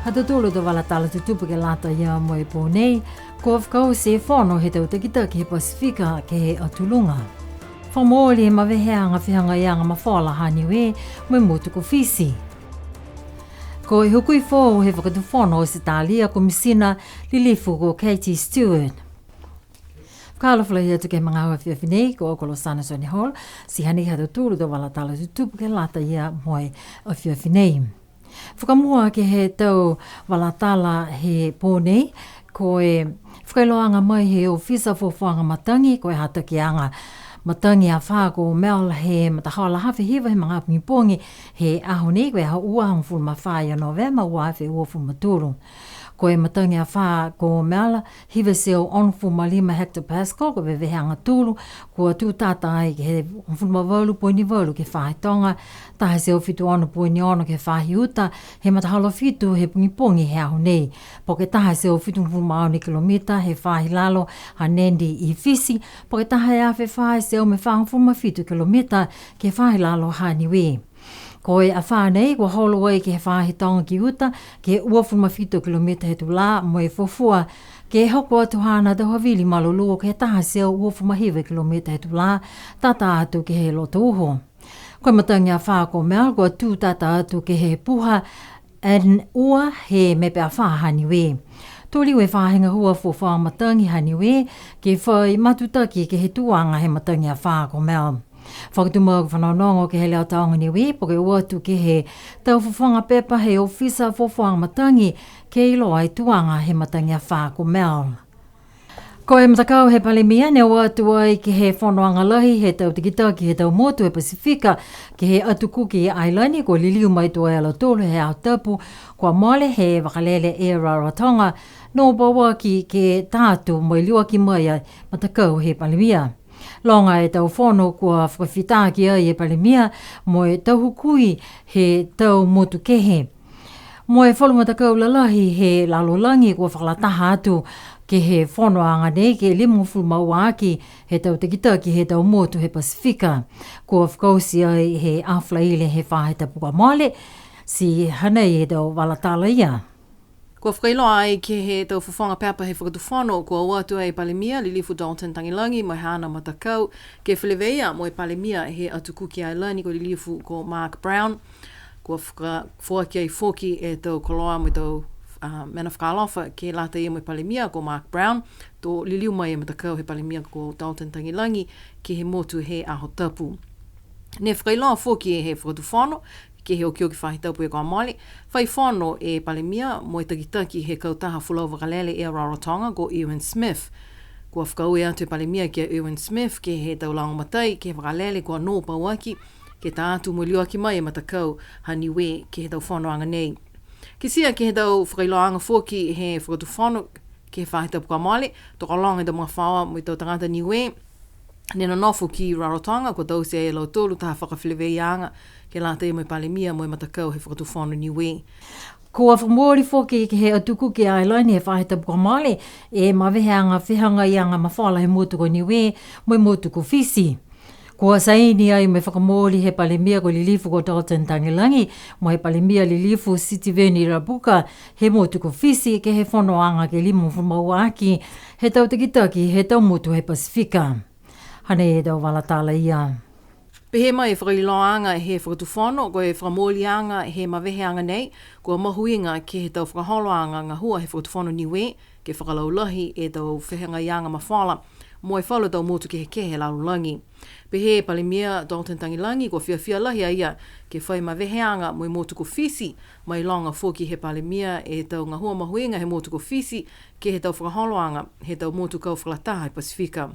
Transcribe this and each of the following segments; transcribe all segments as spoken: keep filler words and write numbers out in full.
Ha tautolu a tau vala tala tutupu ke lata ia mo e pō nei, kua fakaoti e fono he tau takitaki he Pasifika ke he atu luga. Fakamooli e maveheaga fehagaiaga mafola ha Niue mo e motu ko Fisi. Ko e hukui foou he Fakatufono Ositalia, Komisina Lilifu ko Katie Stewart. Fakaalofa lahi atu ke he magaaho afiafi nei, ko au ko Losana Soni Hall, ti hanei ha tautolu a tau vala tala tutupu ke lata ia mo e afiafi nei. Fakamua ke he tau vala tala he pō nei, ko e fakailoaaga mai he ofisa fuafuaaga matagi, ko e hatakiaga matagi afā ko Mel he matahola hafe hiva he magaaho pogipogi he aho nei, ko e aho ua hogofulu ma fā ia Novema ua afe uafulu ma tolu. Ko e matagi afā ko Mel, hiva e teau onofulu ma lima hectopascal, ko e veveheaga tolu, kua tū tata ai ke he hogofulu ma valu poini valu ke he faahi toga, taha e teau fitu ono poini ono ke he faahi uta, he matahola fitu he pogipogi he aho nei. Po ke taha e teau fitugofulu ma ono kilomita he faahi lalo ha Nadi i Fisi, po ke taha e afe fā e teau mo e fagofulu ma fitu kilomita ke he faahi lalo ha Niue. Ko e afā nei, kua holo ai ke he faahi toga ki uta, ke uafulu ma fitu kilomita he tulā, mo e fuafua ke hoko atu haana tau havili malolō ke he taha e teau uafulu ma hiva kilomita he tulā, tata atu ke he loto uho. Ko e matagi afā ko Mel, kua tū tata atu ke he puha N ua he mepe afā ha Niue. To liu e faahi gahua fuafua matagi ha Niue, ke fai matutaki ke he tuaga he matagi afā ko Mel. Fakatumau ke fanogonogo ke he Leo Taoga Niue, po ke o atu ke he tau fofoga pepa he ofisa fuafua matagi, ke iloa e tuaga he matagi afā ko Mel. Ko e matakau he Palemia ne o atu ai ke he fonoaga lahi he tau takitaki he tau motu he Pasifika, ke he Atu Kuki Ailani, kua liliu mai tuai a lautolu he Aho Tapu kua mole he vakalele Air Rarotonga, ne pauaki ke ta atu mo e liuaki mai a matakau he Palemia. Loga e tau fono kua fakafitaki ai e Palemia mo e tau hukui he tau motu kehe. Mo e falu matakau lalahi he lalolagi kua fakalataha atu ke he fonoaga nei ke limagofulu ma ua aki he tau takitaki he tau motu he Pasifika. Kua fakaoti ai he Aho Falaile he faahi tapu kua mole, ti hanei e tau vala tala ia. Kua fakailoa ai ke he tau fofoga pepa he Fakatufono, kua o atu ai e Palemia Lilifu Dalton Tagelagi mo e haana matakau, ke feleveia mo e Palemia he Atu Kuki Ailani ko Lilifu ko Mark Brown. Kua faka-, foaki ai foki e tau koloa mo e tau, a, mena fakaalofa ke lata ia mo e Palemia ko Mark Brown, to liliu mai e matakau he Palemia ko Dalton Tagelagi ke he motu he Aho Tapu. Ne fakailoa foki he Fakatufono, ke he okioki faahi tapu kua mole, fai fono e Palemia mo e takitaki he kautaha folau vakalele Air Rarotonga ko Erwin Smith. Kua fakaaue atu e Palemia ki a Erwin Smith ke he tau lagomatai ke he vakalele kua nō pauaki, ke ta atu mo e liuaki mai e matakau ha Niue ke he tau fonoaga nei. Kitia ke he tau fakailoaaga foki he Fakatufono ke he faahi tapu kua mole, tokologa e tau magafaoa mo e tau tagata Niue ne nonofo ki Rarotonga, kua taute e lautolu taha fakafeleveiaaga ke lata ia mo e Palemia mo e matakau he Fakatufono Niue. Kua fakamooli foki ke he Atu Kuki Ailani he faahi tapu kua mole e maveheaga fehagaiaga mafola he motu ko Niue mo e motu ko Fisi. Kua saini ai mo e fakamooli he Palemia ko Lilifu ko Dalton Tagelagi mo e Palemia Lilifu Sitiveni Rabuka he motu ko Fisi ke he fonoaga ke limagofulu ma ua aki he tau takitaki he tau motu he Pasifika. Hanei e tau vala tala ia. Pehē mai e fakailoaaga he Fakatufono, ko e fakamooliaga he maveheaga nei kua mahuiga ke he tau fakaholoaga gahua he Fakatufono Niue ke fakalaulahi e tau fehagaiaga mafola mo e falu tau motu kehekehe he lalolagi. Pehē e Palemia Dalton Tagelagi, kua fiafia lahi a ia ke fai maveheaga mo e motu ko Fisi, mailoga foki he Palemia e tau gahua mahuiga he motu ko Fisi ke he tau fakaholoaga he tau motu kau fakalataha he Pasifika.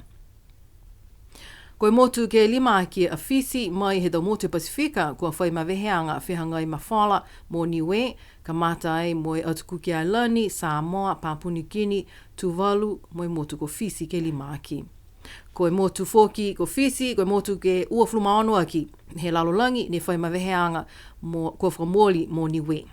Ko e motu ke lima aki a Fisi mai he tau motu he Pasifika kua fai maveheaga fehagai mafola mo Niue, kamata ai mo e Atu Kuki Ailani, Samoa, Papua Niu Kini, Tuvalu, mo e motu ko Fisi ke lima aki. Ko e motu foki ko Fisi, ko e motu ke uafulu ma ono aki he lalolagi ne fai maveheaga mo, kua fakamooli mo Niue.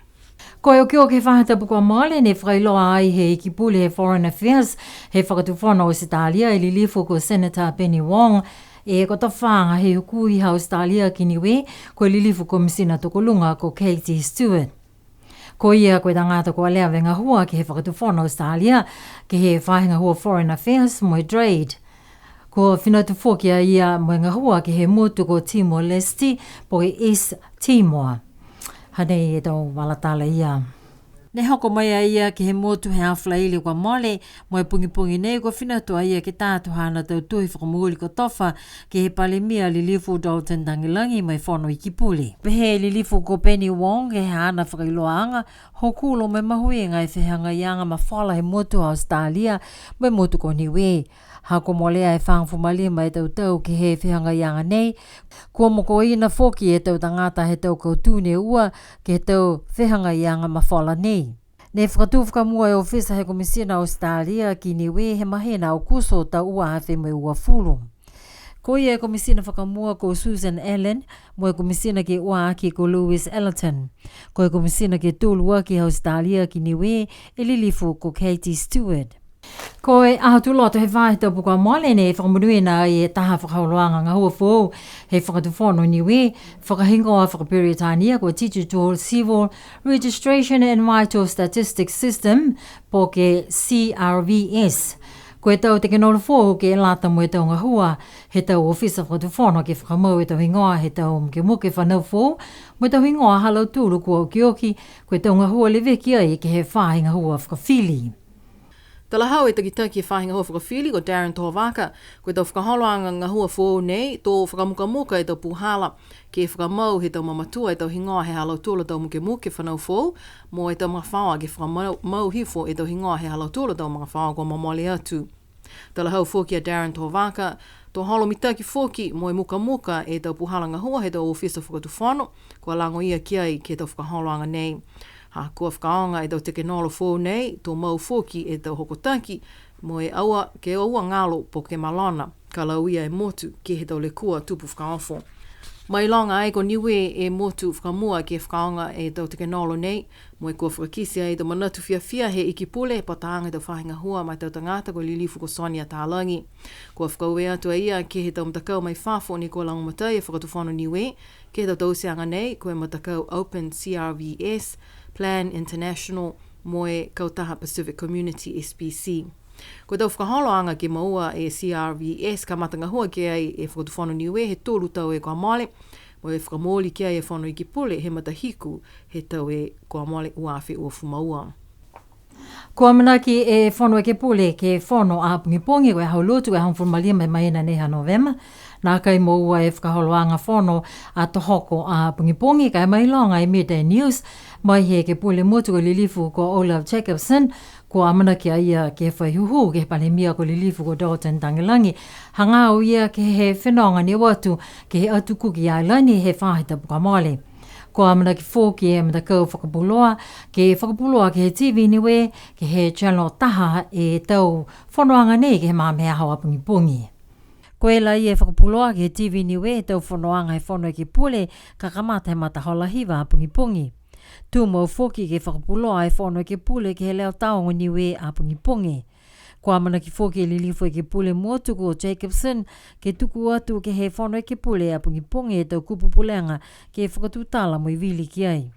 Ko e okioki he faahi tapu kua mole ne fakailoa ai he Ikipule he Foreign Affairs he Fakatufono Ositalia e Lilifu ko Senator Penny Wong, e kotofaaga he hukui ha Ositalia ki Niue, ko e Lilifu Komisina Tokoluga ko Katie Stewart. Ko ia ko e tagata kua leva e gahua ke he Fakatufono Australia, ke he faahi gahua Foreign Affairs mo e Trade. Kua fina atu foki a ia mo e gahua ke he motu ko Timor-Leste, po ke East Timor. Hanei e tau vala tala ia. Ne hoko mai a ia ke he motu he Aho Falaile kua mole, mo e pogipogi nei kua fina atu a ia ke tā atu haana tau tohi fakamooli kotofa ke he Palemia Lilifu Dalton Tagelagi mo e Fono Iki Pule. Pehē e Lilifu ko Penny Wong ke he haana fakailoaaga, hokulo mo e mahuiga e fehagaiaga mafola he motu Australia mo e motu ko Niue. Ha kua molea e fagofulu ma lima e tau tau ke he fehagaiaga nei, kua mokoina foki e tau tagata he tau kautū ne ua ke he tau fehagaiaga mafola nei. Ne fakatū fakamua e ofisa he Komisina Australia ki Niue he mahina Aokuso tau ua afe mo e uafulu. Ko ia e Komisina fakamua ko Susan Allen, mo e Komisina ke ua aki ko Louise Ellerton. Ko e Komisina ke tolu aki he Australia ki Niue, e Lilifu ko Katie Stewart. Ko e Aho Tuloto he faahi tapu kua mole ne fakamonuina ai e taha fakaholoaga gahua foou he Fakatufono Niue, fakahigoa fakaperitania ko Digital Civil Registration and Vital Statistics System, po ke C R V S. Ko e tau tekenolosi foou ke lata mo e tau gahua he tau ofisa fakatufono ke fakamau e tau higoa he tau mukemuke fanau foou, mo e tau higoa ha lautolu kua okioki, ko e tau gahua leveki ai ke he faahi gahua fakafili. Talahau e takitaki he faahi gahua fakafili ko Darren Tohovaka, ko e tau fakaholoaga gahua foou nei, to fakamukamuka e tau puhala ke fakamau he tau mamatua e tau higoa he ha lautolu a tau mukemuke fanau foou, mo e tau magafaoa ke fakamau, mau hifo e tau higoa he ha lautolu a tau magafaoa kua momole atu. Talahau foki a Darren Tohovaka, to holo mitaki foki mo e mukamuka e tau puhala gahua he tau ofisa fakatufono, kua lago ia ki ai ke he tau fakaholoaga nei. Ha kua fakaaoga e tau tekenolosi foou nei, to mau foki e tau hokotaki, mo e aua, ke aua galo po ke malona, ka lauia e motu ke he tau lekua tupu fakaofo. Mailoga ai ko Niue e motu fakamua ke fakaaoga e tau tekenolosi nei, mo e kua fakakite ai e tau manatu fiafia he Iki Pule, pataaga he tau faahi gahua ma e tau tagata ko e Lilifu ko Sonia Talagi. Kua fakaaue atu a ia ke he tau matakau mai fafo ne kua lagomatai e Fakatufono Niue ke he tau tauteaga nei, ko e matakau Open C R V S, Plan International, mo e kautaha Pacific Community, S P C. Ko e tau fakaholoaga ke moua e C R V S kamata gahua ki ai e Fakatufono Niue he tolu tau e kua mole, mo e fakamooli ki ai e Fono Iki Pule he matahiku he tau e kua mole ua afe uafulu ma ua. Kua amanaki e Fono Ekepule ke fono a pogipogi, ko e Aho Lotu, ko e hogofulu ma lima e mahina nei ha Novema. Nākai moua e fakaholoaga fono ato hoko a pogipogi, ka e mailoga e Midday News mai he Ekepule Motu ko Lilifu ko Olaf Jacobsen, kua amanaki a ia ke fai hūhū ke he Palemia ko Lilifu ko Dalton Tagelagi, hagaao ia ke he fenoga ne o atu ke he Atu Kuki Ailani he faahi tapu kua mole. Kua amanaki foki e matakau fakapuloa ke fakapuloa ke he T V Niue, ke he channel taha e tau fonoaga nei ke he magaaho a pogipogi. Ko e laia e fakapuloa ke he T V Niue e tau fonoaga he Fono Ekepule, ka kamata he matahola hiva a pogipogi. Tumau foki ke fakapuloa e Fono Ekepule ke he Leo Taogo Niue a pogipogi. Kua amanaki foki e Lilifu Ekepule Motu ko Jacobsen ke tuku atu ke he Fono Ekepule a pogipogi e tau kupu pulega ke fakatutala mo e vili ki ai.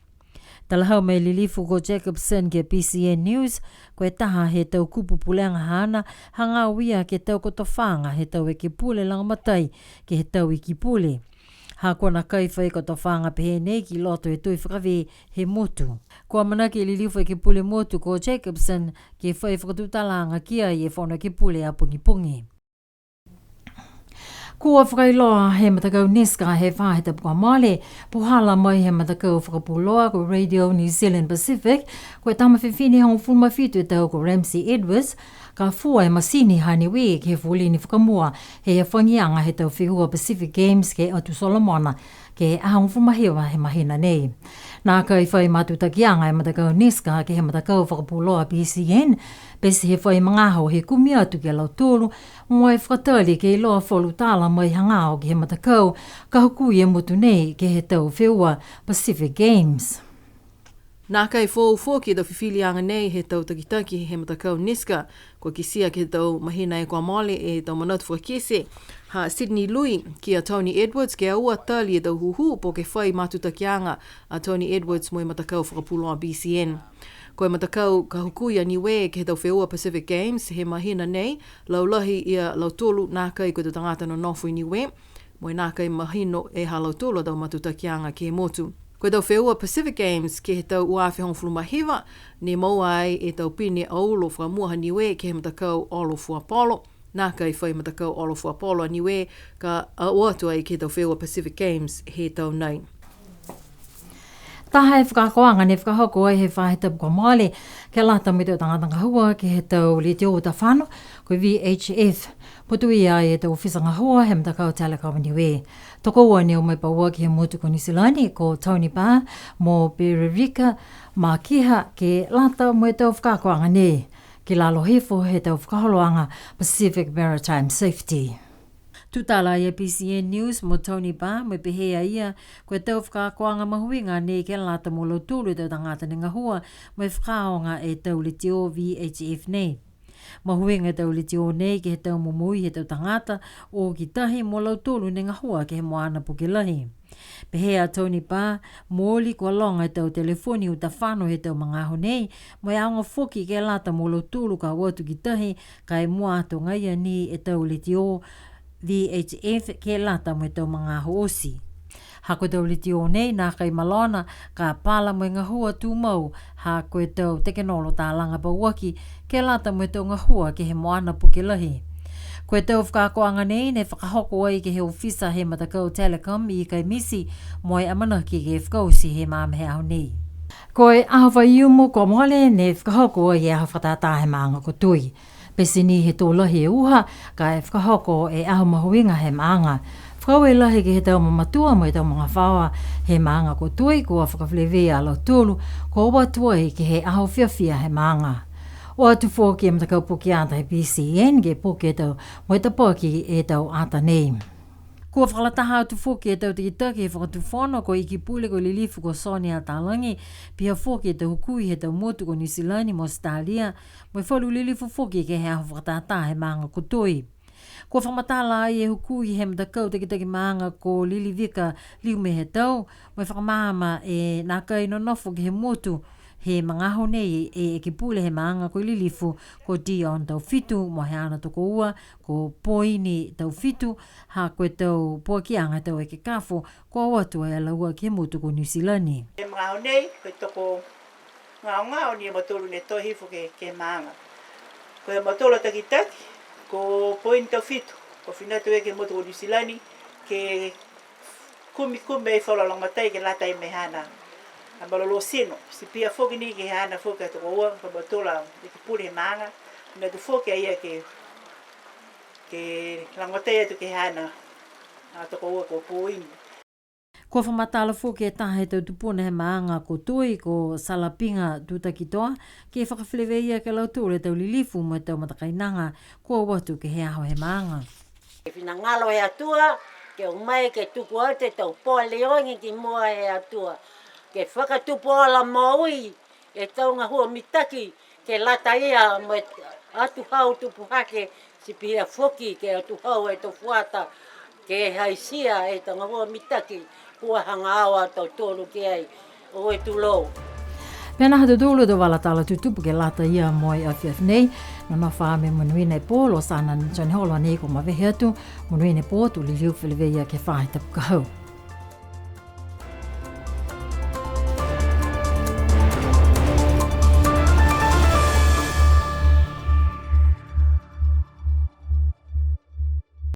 Talahau mai e Lilifu ko Jacobsen ke he B C N News, ko e taha he tau kupu pulega haana, hagaao ia ke he tau kotofaaga he tau ekepule lagomatai ke he tau Iki Pule. Ha kua nākai fai kotofaaga pehē nei ki loto he Tohi Fakavē he motu. Kua amanaki e Lilifu Ekepule Motu ko Jacobsen ke fai fakatutalaaga ki ai e Fono Ekepule a pogipogi. Kua fakailoa he matakau NISCA he faahi tapu kua mole, puhala mai he matakau fakapuloa ko Radio New Zealand Pacific, ko e tama fifine hogofulu ma fitu e tau ko Ramsey Edwards, ka fua e masini ha Niue ke he foleni fakamua he hafagiaga he tau feua Pacific Games ke he Atu Solomona, ke he aho hogofulu ma hiva he mahina nei. Nākai fai matutakiaga e matakau NISCA ke he matakau fakapuloa B C N, pete he fai magaaho he kumi atu ki a lautolu, mo e fakatali ke iloa falu tala mai hagaao ke he matakau, ka hukui e motu nei ke he tau feua Pacific Games. Nākai foou foki e tau fifiliaga nei he tau takitaki he matakau NISCA. Kua kitia ke he tau mahina e kua mole e tau manatu fakakite ha Sydney Lui ki a Tony Edwards ke aua tali e tau hūhū po ke fai matutakiaga a Tony Edwards mo e matakau fakapuloa BCN. Ko e matakau ka hukui a Niue ke he tau feua Pacific Games he mahina nei, laulahi ia lautolu nākai ko e tau tagata nonofo i Niue, mo e nākai mahino e ha lautolu a tau matutakiaga ke he motu. Ko e tau feua Pacific Games ke he tau ua afe hogofulu ma hiva, ne moua ai e tau pine aulo fakamua ha Niue ke he matakau olo fuapolo. Nākai fai matakau olo fuapolo a Niue ka o atu ai ke he tau feua Pacific Games he tau nei. Taha e fakaakoaga ne fakahoko ai he faahi tapu kua mole, ke lata mo e tau tagata gahua ke he tau letiō uta fano, ko e VHF. Putoia ai e tau ofisa gahua he matakau Telecom Niue. Tokoua ne o mai pauaki he motu ko Niu Silani, ko Tony Barr mo Pererika Makiha ke lata mo e tau fakaakoaga nei, ki lalo hifo he tau fakaholoaga Pacific Maritime Safety. Tutala e BCN News mo Tony Barr, mo e pehē a ia, ko e tau fakaakoaga mahuiga nei ke lata mo lautolu e tau tagata ne gahua mo e fakaaoga e tau letiō VHF nei. Mahuiga e tau letiō nei ke he tau momoui he tau tagata o ki tahi mo lautolu ne gahua ke he moana puke lahi. Pehē a Tony Barr, mooli kua loga e tau telefoni uta fano he tau magaaho nei, mo e aoga foki ke lata mo lautolu ka o atu ki tahi, ka e mua atu agaia ni e tau letiō VHF ke lata mo e tau magaaho oti. Ha ko e tau letiō nei nākai malona, ka pala mo e gahua tumau, ha ko e tau tekenolosi talaga pauaki, ke lata mo e tau gahua ke he moana puke lahi. Ko e tau fakaakoaga nei ne fakahoko ai ke he ofisa he matakau Telecom i Kaimiti, mo e amanaki ke fakaoti he magaaho he aho nei. Ko e aho Faiumu kua mole ne fakahoko ai e aho fakatātā he maaga ko Toi. Pete ni he tō lahi e uha, ka e fakahoko e aho mahuiga he maaga. Fakaaue lahi ke he tau mamatua mo e tau magafaoa he maaga ko Toi, kua fakafeleveia a lautolu, kua o atu ai ke he aho fiafia he maaga. O atu foki e matakau pukeata he BCN ke puke e tau mo e tapaki e tau ata nei. Kua fakalataha atu foki e tau takitaki he Fakatufono, ko e Ikipule ko e Lilifu ko Sonia Talagi, pihia foki e tau hukui he tau motu ko Niu Silani mo Australia, mo e falu lilifu foki ke he aho fakatātā he maaga ko Toi. Kua fakamatala ai e hukui he matakau takitaki maaga ko Lilivika Liumehetau, mo e fakamaama e nākai nonofo ke he motu he magaaho nei e Ikipule he maaga ko e Lilifu ko Dion Taufitu, mo e haana tokoua ko Poini Taufitu, ha ko e tau poakiaga tau ekekafo kua o atu ai a laua ke he motu ko Niu Silani. He magaaho nei, ko e toko gaogao ni a mautolu ne toe hifo ke, ke he maaga. Ko e mautolu a takitaki, ko Poini Taufitu, kua fina atu ke he motu ko Niu Silani, ke kumikumi ai falu a lagomatai ke lata mo e haana a malolō tino. Ti pihia foki ni ke he haana foki a tokoua, ko e mautolu a Ikipule he maaga, ne kua foki a ia ke, ke lagomatai atu ke he haana a tokoua ko Poini. Kua fakamatala foki e taha he tau tupuna he maaga ko Toi, ko Salapiga Tutakitoa, ke fakafeleveia ke lautolu e tau lilifu mo e tau matakainaga kua o atu ke he aho he maaga. Ke finagalo he Atua, ke o mai ke tuku atu e tau poa liogi ki mua he Atua. Ke fakatupu ola moui e tau gahua mitaki, ke lata ia mo e atuhau tupu hake, ti pihia foki ke atuhau e tau fuata, ke haisia e tau gahua mitaki, kua hagaao a tautolu ki ai. Oue tulou. Pihia ha tautolu a tau vala tala tutupu ke lata ia mo e afiafi nei, nonofo ā mo e monuina e pō, Losana John Holo nei kua mavehe atu, monuina e pō, to liliu feleveia ke he faahi tapu ka hau.